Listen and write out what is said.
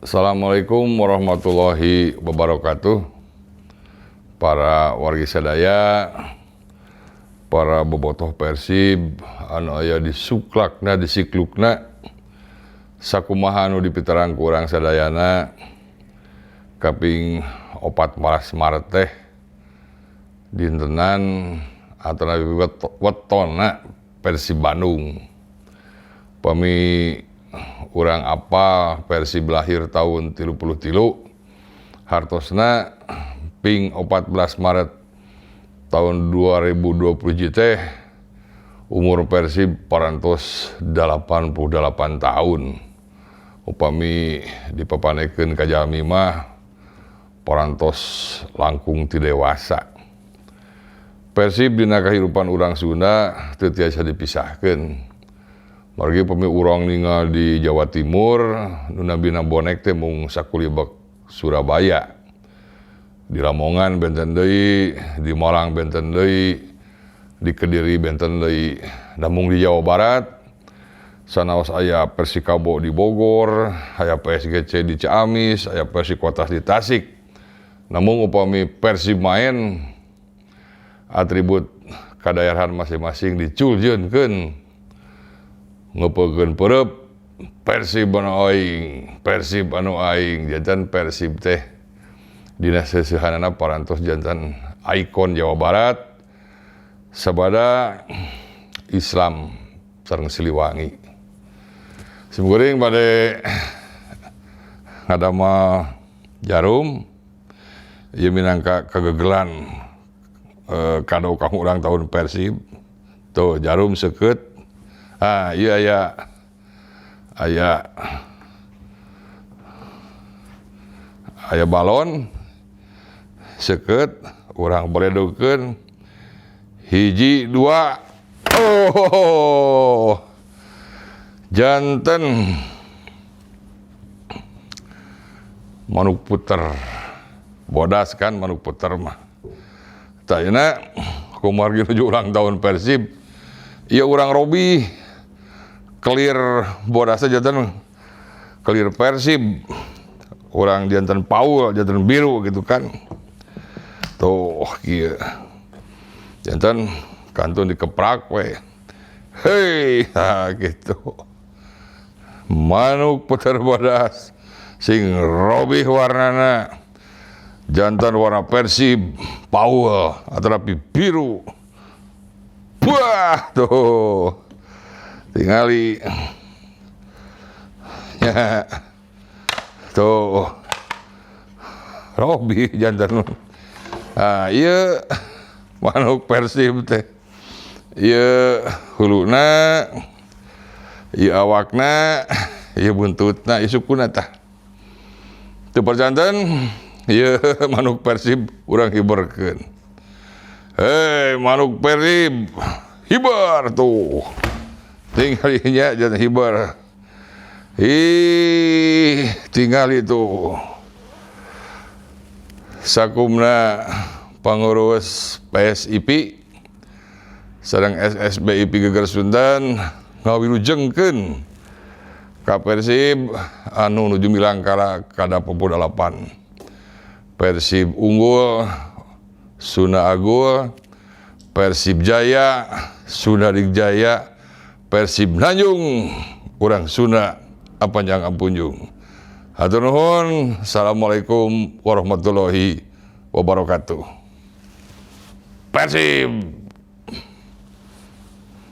Assalamualaikum warahmatullahi wabarakatuh. Para wargi sadaya, para bobotoh Persib anu aya di suklakna, di siklukna, sakumaha anu dipiterang ku urang sadayana, kaping 14 Maret teh dintenan atau wetona Persib Bandung. Pami urang apa Persib lahir tahun 33, hartosna ping 14 Maret tahun 2020 teh umur Persib parantos 88 tahun. Upami dipapanekeun ka jalmi mah parantos langkung ti dewasa. Persib dina kahirupan urang Sunda teu tiasa dipisahkeun. Margi upami urang ningal di Jawa Timur nu nabina bonek teh mung sakulibek Surabaya. Di Lamongan benten deui, di Malang benten deui, di Kediri benten deui. Namung di Jawa Barat sanaos aya Persikabo di Bogor, aya PSGC di Ciamis, aya Persikotas di Tasik. Namun upami Persib main, atribut kadaerahan masing-masing diculjeunkeun, ngeupekeun peureub Persib anu aing, Persib anu aing. Janten Persib teh dina seusehanana parantos janten ikon Jawa Barat sabada Islam sareng Siliwangi. Simkuring bade ngadamel jarum ieu minangka kagegelan, kado kanggo ulang tahun Persib. Tuh, jarum seukeut. Ah, ieu aya aya aya balon seukeut, urang beredokeun hiji, dua. Oh, janten manuk puter bodas kan. Manuk puter mah tayana kumargi nuju ulang tahun Persib ieu urang robi clear bodasnya, janten clear Persib urang, janten Paul, janten biru gitu kan. Tuh, kieu janten kantun dikeprak we. Hei, nah, gitu manuk puter bodas sing robih warnana, janten warna Persib Paul atau biru. Wah, tuh tingali ya, tuh robi janten. Ah, iya manuk Persib teh ieu huluna, ieu awakna, ieu buntutna, ieu sukuna. Tah, teu perjanten ieu manuk Persib urang hiberkeun. Hei, manuk Persib, hiber. Tuh, tinggalinya jangan hiber. Ih, tinggal itu sakumna pengurus PSIP sareng SSBIP Geger Sundan ngawilujengkeun ka Persib anu nuju milangkara ka-88. Persib unggul, Sunda Agul. Persib Jaya, Sunda Digjaya. Persib Nanjung, urang Sunda apanjang ampunjung. Hatur nuhun. Assalamualaikum warahmatullahi wabarakatuh. Persib.